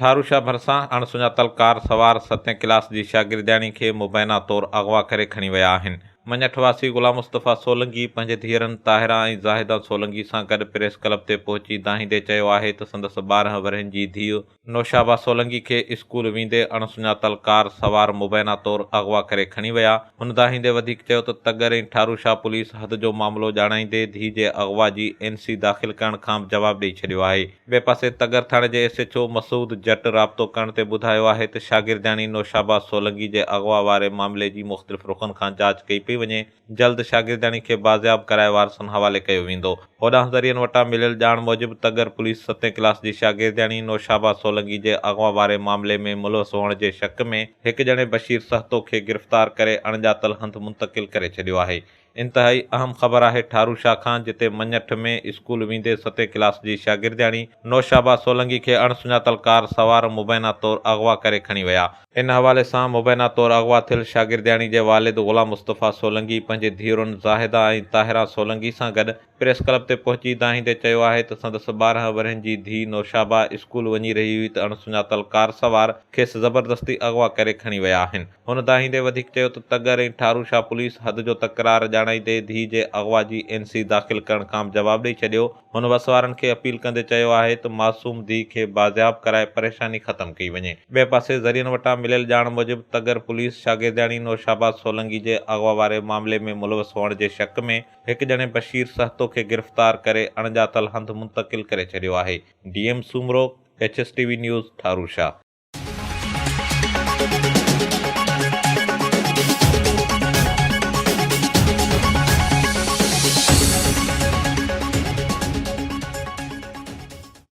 ٺاروشاه ڀرسان اڻ سڃاتل ڪار سوار ستين ڪلاس جي شاگردياڻي کي مبينا طور اغوا ڪري کڻي ويا آهن. مڃٺ واسي غلام مصطفيٰ سولنگي پنهنجي ڌيئرن طاهره ۽ زاهده سولنگي سان گڏ پريس ڪلب تي پهچي دانهيندي چيو آهي ته سندس 12 ورهين جي ڌيء نوشابه سولنگي کي اسڪول ويندي اڻ سڃاتل ڪار سوار مبينا طور اغوا ڪري کڻي ويا. هن دانهيندي وڌيڪ چيو ته تڳر ۽ ٺاروشاه پوليس حد جو معاملو ڄاڻائيندي ڌي جي اغوا جي اين سي داخل ڪرڻ کان به جواب ڏئي ڇڏيو آهي. ٻئي پاسي تڳر ٿاڻي جي ايس ايڇ او مسعود جٽ رابطو ڪرڻ تي ٻڌايو آهي ته شاگردياڻي نوشابه سولنگي جي اغوا واري معاملي جي مختلف رخن کان جاچ ڪئي پئي وڃي. جلد شاگردياڻي کي بازياب ڪرائي وارثن حوالي ڪيو ويندو. هوڏانهن ذريعن وٽان مليل ڄاڻ موجب تڳر پوليس ستين ڪلاس جي شاگردياڻي نوشابه سولنگي جي اغوا واري معاملي ۾ ملوث هئڻ جي شڪ ۾ هڪ ڄڻي بشير سهتو کي گرفتار ڪري اڻڄاتل هنڌ منتقل ڪري ڇڏيو آهي. انتهائي اهم خبر آهي ٺاروشاه کان جتي مڃٺ ۾ اسڪول ويندي ستين ڪلاس جي شاگردياڻي نوشابه سولنگي کي اڻ سڃاتل ڪار سوار مبينا طور اغوا ڪري کڻي ويا. ان حوالي سان مبينا طور اغوا ٿيل شاگردياڻي جي والد غلام مصطفيٰ سولنگي پنهنجي ڌيئرن زاهده ۽ طاهره سولنگي سان گڏ پريس ڪلب تي پهچي دانهيندي چيو آهي ته سندس 12 ورهين جي ڌيء نوشابه اسڪول وڃي رهي هئي ته اڻ سڃاتل ڪار سوار کيس زبردستي اغوا ڪري کڻي ويا آهن. هن دانهيندي وڌيڪ چيو ته تڳر ۽ ٺاروشاه پوليس حد جو تڪرار ڄاڻائيندي ڌيء جي اغوا جي اين سي داخل ڪرڻ کان به جواب ڏئي ڇڏيو. هن وس وارن کي اپيل ڪندي چيو آهي ته معصوم ڌيء کي بازياب ڪرائي پريشاني ختم ڪئي وڃي. ٻئي پاسي ذريعن وٽان مليل ڄاڻ موجب تڳر پوليس شاگردياڻي نوشابه سولنگي جي اغوا واري معاملي ۾ ملوث هئڻ جي شڪ ۾ هڪ ڄڻي بشير سهتو کي گرفتار ڪري اڻڄاتل هنڌ منتقل ڪري ڇڏيو آهي. D M Soomro, H S T V news, Tharushah.